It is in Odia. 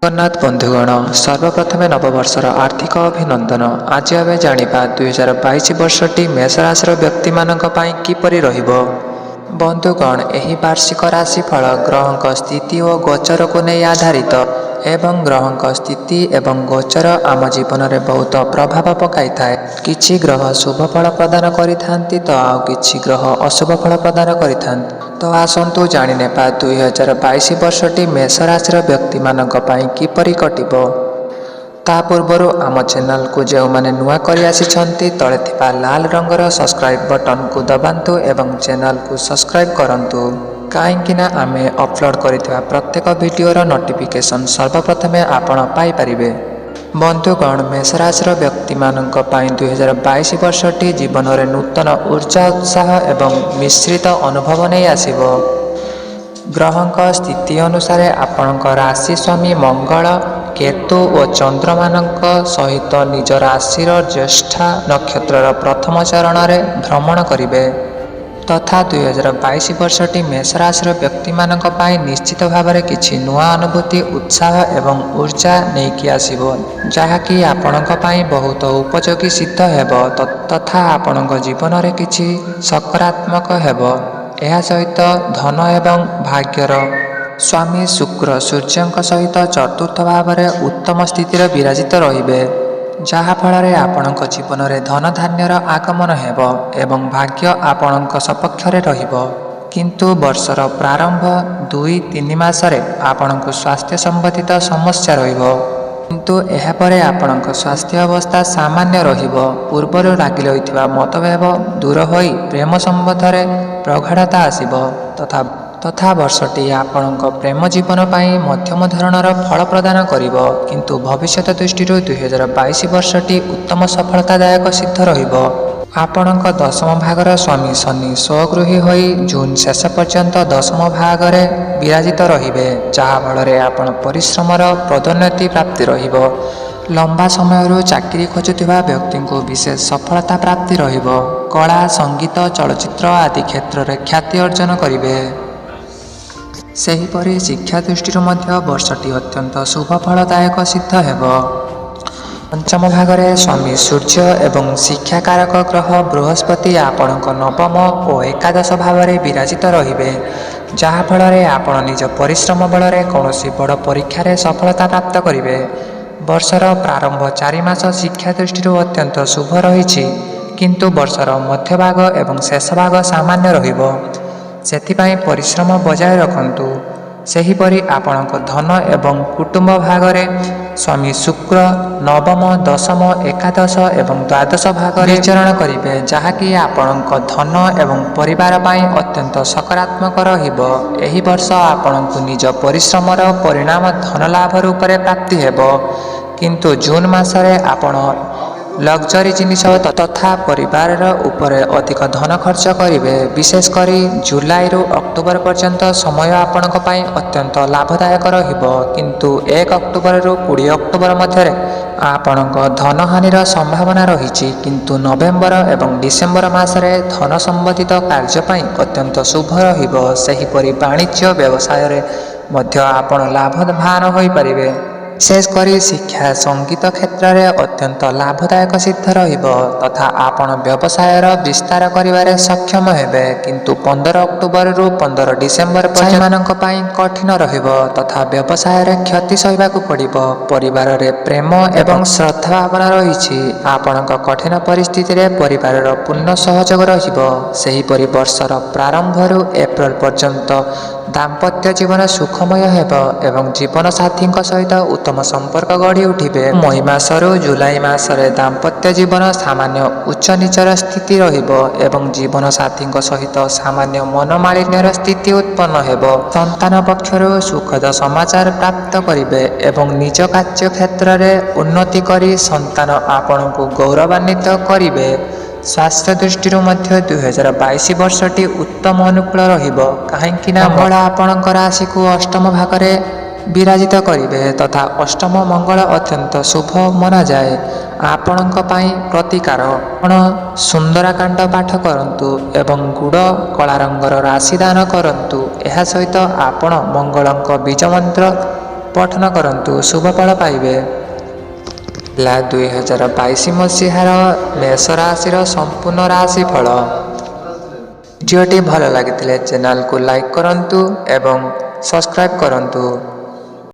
ଜଗନ୍ନାଥ ବନ୍ଧୁଗଣ, ସର୍ବପ୍ରଥମେ ନବବର୍ଷର ଆର୍ଥିକ ଅଭିନନ୍ଦନ। ଆଜି ଆମେ ଜାଣିବା 2022 ବର୍ଷଟି ମେଷ ରାଶିର ବ୍ୟକ୍ତିମାନଙ୍କ ପାଇଁ କିପରି ରହିବ। ବନ୍ଧୁଗଣ, ଏହି ବାର୍ଷିକ ରାଶିଫଳ ଗ୍ରହଙ୍କ ସ୍ଥିତି ଓ ଗୋଚରକୁ ନେଇ ଆଧାରିତ ଏବଂ ଗ୍ରହଙ୍କ ସ୍ଥିତି ଏବଂ ଗୋଚର ଆମ ଜୀବନରେ ବହୁତ ପ୍ରଭାବ ପକାଇଥାଏ। କିଛି ଗ୍ରହ ଶୁଭ ଫଳ ପ୍ରଦାନ କରିଥାନ୍ତି ତ ଆଉ କିଛି ଗ୍ରହ ଅଶୁଭ ଫଳ ପ୍ରଦାନ କରିଥାନ୍ତି। ତ ଆସନ୍ତୁ ଜାଣିନେବା 2022 ବର୍ଷଟି ମେଷ ରାଶିର ବ୍ୟକ୍ତିମାନଙ୍କ ପାଇଁ କିପରି କଟିବ। ତା ପୂର୍ବରୁ ଆମ ଚ୍ୟାନେଲକୁ ଯେଉଁମାନେ ନୂଆ କରି ଆସିଛନ୍ତି, ତଳେ ଥିବା ଲାଲ ରଙ୍ଗର ସବସ୍କ୍ରାଇବ୍ ବଟନକୁ ଦବାନ୍ତୁ ଏବଂ ଚ୍ୟାନେଲକୁ ସବସ୍କ୍ରାଇବ୍ କରନ୍ତୁ, କାହିଁକି ନା ଆମେ ଅପଲୋଡ଼ କରିଥିବା ପ୍ରତ୍ୟେକ ଭିଡ଼ିଓର ନୋଟିଫିକେସନ୍ ସର୍ବପ୍ରଥମେ ଆପଣ ପାଇପାରିବେ। ବନ୍ଧୁଗଣ, ମେଷରାଶିର ବ୍ୟକ୍ତିମାନଙ୍କ ପାଇଁ 2022 ବର୍ଷଟି ଜୀବନରେ ନୂତନ ଉର୍ଜା, ଉତ୍ସାହ ଏବଂ ମିଶ୍ରିତ ଅନୁଭବ ନେଇ ଆସିବ। ଗ୍ରହଙ୍କ ସ୍ଥିତି ଅନୁସାରେ ଆପଣଙ୍କ ରାଶି ସ୍ୱାମୀ ମଙ୍ଗଳ, କେତୁ ଓ ଚନ୍ଦ୍ରମାନଙ୍କ ସହିତ ନିଜ ରାଶିର ଜ୍ୟେଷ୍ଠା ନକ୍ଷତ୍ରର ପ୍ରଥମ ଚରଣରେ ଭ୍ରମଣ କରିବେ ତଥା 2022 ବର୍ଷଟି ମେଷ ରାଶିର ବ୍ୟକ୍ତିମାନଙ୍କ ପାଇଁ ନିଶ୍ଚିତ ଭାବରେ କିଛି ନୂଆ ଅନୁଭୂତି, ଉତ୍ସାହ ଏବଂ ଉର୍ଜା ନେଇକି ଆସିବ, ଯାହାକି ଆପଣଙ୍କ ପାଇଁ ବହୁତ ଉପଯୋଗୀ ସିଦ୍ଧ ହେବ ତଥା ଆପଣଙ୍କ ଜୀବନରେ କିଛି ସକାରାତ୍ମକ ହେବ। ଏହା ସହିତ ଧନ ଏବଂ ଭାଗ୍ୟର ସ୍ୱାମୀ ଶୁକ୍ର ସୂର୍ଯ୍ୟଙ୍କ ସହିତ ଚତୁର୍ଥ ଭାବରେ ଉତ୍ତମ ସ୍ଥିତିରେ ବିରାଜିତ ରହିବେ, ଯାହାଫଳରେ ଆପଣଙ୍କ ଜୀବନରେ ଧନଧାନ୍ୟର ଆଗମନ ହେବ ଏବଂ ଭାଗ୍ୟ ଆପଣଙ୍କ ସପକ୍ଷରେ ରହିବ। କିନ୍ତୁ ବର୍ଷର ପ୍ରାରମ୍ଭ 2-3 ମାସରେ ଆପଣଙ୍କୁ ସ୍ୱାସ୍ଥ୍ୟ ସମ୍ବନ୍ଧିତ ସମସ୍ୟା ରହିବ। କିନ୍ତୁ ଏହାପରେ ଆପଣଙ୍କ ସ୍ୱାସ୍ଥ୍ୟ ଅବସ୍ଥା ସାମାନ୍ୟ ରହିବ। ପୂର୍ବରୁ ଲାଗି ରହିଥିବା ମତଭେଦ ଦୂର ହୋଇ ପ୍ରେମ ସମ୍ବନ୍ଧରେ ପ୍ରଗାଢ଼ତା ଆସିବ ତଥା ବର୍ଷଟି ଆପଣଙ୍କ ପ୍ରେମ ଜୀବନ ପାଇଁ ମଧ୍ୟମ ଧରଣର ଫଳ ପ୍ରଦାନ କରିବ। କିନ୍ତୁ ଭବିଷ୍ୟତ ଦୃଷ୍ଟିରୁ 2022 ବର୍ଷଟି ଉତ୍ତମ ସଫଳତାଦାୟକ ସିଦ୍ଧ ରହିବ। ଆପଣଙ୍କ ଦଶମ ଭାଗର ସ୍ୱାମୀ ଶନି ସ୍ୱଗୃହୀ ହୋଇ ଜୁନ୍ ଶେଷ ପର୍ଯ୍ୟନ୍ତ ଦଶମ ଭାଗରେ ବିରାଜିତ ରହିବେ, ଯାହାଫଳରେ ଆପଣ ପରିଶ୍ରମର ପଦୋନ୍ନତି ପ୍ରାପ୍ତି ରହିବ। ଲମ୍ବା ସମୟରୁ ଚାକିରି ଖୋଜୁଥିବା ବ୍ୟକ୍ତିଙ୍କୁ ବିଶେଷ ସଫଳତା ପ୍ରାପ୍ତି ରହିବ। କଳା, ସଙ୍ଗୀତ, ଚଳଚ୍ଚିତ୍ର ଆଦି କ୍ଷେତ୍ରରେ ଖ୍ୟାତି ଅର୍ଜନ କରିବେ। ସେହିପରି ଶିକ୍ଷା ଦୃଷ୍ଟିରୁ ମଧ୍ୟ ବର୍ଷଟି ଅତ୍ୟନ୍ତ ଶୁଭ ଫଳଦାୟକ ସିଦ୍ଧ ହେବ। ପଞ୍ଚମ ଭାଗରେ ସ୍ୱାମୀ ସୂର୍ଯ୍ୟ ଏବଂ ଶିକ୍ଷାକାରକ ଗ୍ରହ ବୃହସ୍ପତି ଆପଣଙ୍କ ନବମ ଓ ଏକାଦଶ ଭାବରେ ବିରାଜିତ ରହିବେ, ଯାହାଫଳରେ ଆପଣ ନିଜ ପରିଶ୍ରମ ବଳରେ କୌଣସି ବଡ଼ ପରୀକ୍ଷାରେ ସଫଳତା ପ୍ରାପ୍ତ କରିବେ। ବର୍ଷର ପ୍ରାରମ୍ଭ 4 ମାସ ଶିକ୍ଷା ଦୃଷ୍ଟିରୁ ଅତ୍ୟନ୍ତ ଶୁଭ ରହିଛି, କିନ୍ତୁ ବର୍ଷର ମଧ୍ୟଭାଗ ଏବଂ ଶେଷ ଭାଗ ସାମାନ୍ୟ ରହିବ। ସେଥିପାଇଁ ପରିଶ୍ରମ ବଜାୟ ରଖନ୍ତୁ। ସେହିପରି ଆପଣଙ୍କ ଧନ ଏବଂ କୁଟୁମ୍ବ ଭାଗରେ ସ୍ୱାମୀ ଶୁକ୍ର ନବମ, ଦଶମ, ଏକାଦଶ ଏବଂ ଦ୍ୱାଦଶ ଭାଗରେ ବିଚରଣ କରିବେ, ଯାହାକି ଆପଣଙ୍କ ଧନ ଏବଂ ପରିବାର ପାଇଁ ଅତ୍ୟନ୍ତ ସକାରାତ୍ମକ ରହିବ। ଏହି ବର୍ଷ ଆପଣଙ୍କୁ ନିଜ ପରିଶ୍ରମର ପରିଣାମ ଧନ ଲାଭ ରୂପରେ ପ୍ରାପ୍ତି ହେବ। କିନ୍ତୁ ଜୁନ୍ ମାସରେ ଆପଣ ଲକ୍ଜରୀ ଜିନିଷ ତଥା ପରିବାରର ଉପରେ ଅଧିକ ଧନ ଖର୍ଚ୍ଚ କରିବେ। ବିଶେଷ କରି ଜୁଲାଇରୁ ଅକ୍ଟୋବର ପର୍ଯ୍ୟନ୍ତ ସମୟ ଆପଣଙ୍କ ପାଇଁ ଅତ୍ୟନ୍ତ ଲାଭଦାୟକ ରହିବ। କିନ୍ତୁ 1 ଅକ୍ଟୋବରରୁ 20 ଅକ୍ଟୋବର ମଧ୍ୟରେ ଆପଣଙ୍କ ଧନହାନିର ସମ୍ଭାବନା ରହିଛି। କିନ୍ତୁ ନଭେମ୍ବର ଏବଂ ଡିସେମ୍ବର ମାସରେ ଧନ ସମ୍ବନ୍ଧିତ କାର୍ଯ୍ୟ ପାଇଁ ଅତ୍ୟନ୍ତ ଶୁଭ ରହିବ। ସେହିପରି ବାଣିଜ୍ୟ ବ୍ୟବସାୟରେ ମଧ୍ୟ ଆପଣ ଲାଭବାନ ହୋଇପାରିବେ। ବିଶେଷ କରି ଶିକ୍ଷା, ସଙ୍ଗୀତ କ୍ଷେତ୍ରରେ ଅତ୍ୟନ୍ତ ଲାଭଦାୟକ ସିଦ୍ଧ ରହିବ ତଥା ଆପଣ ବ୍ୟବସାୟର ବିସ୍ତାର କରିବାରେ ସକ୍ଷମ ହେବେ। କିନ୍ତୁ 15 ଅକ୍ଟୋବରରୁ 15 ଡିସେମ୍ବର ପର୍ଯ୍ୟନ୍ତ ପାଇଁ କଠିନ ରହିବ ତଥା ବ୍ୟବସାୟରେ କ୍ଷତି ସହିବାକୁ ପଡ଼ିବ। ପରିବାରରେ ପ୍ରେମ ଏବଂ ଶ୍ରଦ୍ଧା ଭାବନା ରହିଛି। ଆପଣଙ୍କ କଠିନ ପରିସ୍ଥିତିରେ ପରିବାରର ପୂର୍ଣ୍ଣ ସହଯୋଗ ରହିବ। ସେହିପରି ବର୍ଷର ପ୍ରାରମ୍ଭରୁ ଏପ୍ରିଲ ପର୍ଯ୍ୟନ୍ତ ଦାମ୍ପତ୍ୟ ଜୀବନ ସୁଖମୟ ହେବ ଏବଂ ଜୀବନସାଥୀଙ୍କ ସହିତ ଉତ୍ତମ ସମ୍ପର୍କ ଗଢ଼ି ଉଠିବେ। ମଇ ମାସରୁ ଜୁଲାଇ ମାସରେ ଦାମ୍ପତ୍ୟ ଜୀବନ ସାମାନ୍ୟ ଉଚ୍ଚ ନୀଚର ସ୍ଥିତି ରହିବ ଏବଂ ଜୀବନସାଥୀଙ୍କ ସହିତ ସାମାନ୍ୟ ମନୋମାଳିନ୍ୟର ସ୍ଥିତି ଉତ୍ପନ୍ନ ହେବ। ସନ୍ତାନ ପକ୍ଷରୁ ସୁଖଦ ସମାଚାର ପ୍ରାପ୍ତ କରିବେ ଏବଂ ନିଜ କାର୍ଯ୍ୟକ୍ଷେତ୍ରରେ ଉନ୍ନତି କରି ସନ୍ତାନ ଆପଣଙ୍କୁ ଗୌରବାନ୍ୱିତ କରିବେ। ସ୍ୱାସ୍ଥ୍ୟ ଦୃଷ୍ଟିରୁ ମଧ୍ୟ 2022 ବର୍ଷଟି ଉତ୍ତମ ଅନୁକୂଳ ରହିବ, କାହିଁକି ନା ମଙ୍ଗଳ ଆପଣଙ୍କ ରାଶିକୁ ଅଷ୍ଟମ ଭାଗରେ ବିରାଜିତ କରିବେ ତଥା ଅଷ୍ଟମ ମଙ୍ଗଳ ଅତ୍ୟନ୍ତ ଶୁଭ ମନାଯାଏ। ଆପଣଙ୍କ ପାଇଁ ପ୍ରତିକାର, ଆପଣ ସୁନ୍ଦରାକାଣ୍ଡ ପାଠ କରନ୍ତୁ ଏବଂ ଗୁଡ଼, କଳା ରଙ୍ଗର ରାଶି ଦାନ କରନ୍ତୁ। ଏହା ସହିତ ଆପଣ ମଙ୍ଗଳଙ୍କ ବୀଜ ମନ୍ତ୍ର ପଠନ କରନ୍ତୁ, ଶୁଭଫଳ ପାଇବେ। ହେଲା 2022 ମସିହାର ମେଷ ରାଶିର ସମ୍ପୂର୍ଣ୍ଣ ରାଶିଫଳ। ଭିଡ଼ିଓଟି ଭଲ ଲାଗିଥିଲେ ଚ୍ୟାନେଲକୁ ଲାଇକ୍ କରନ୍ତୁ ଏବଂ ସବସ୍କ୍ରାଇବ୍ କରନ୍ତୁ।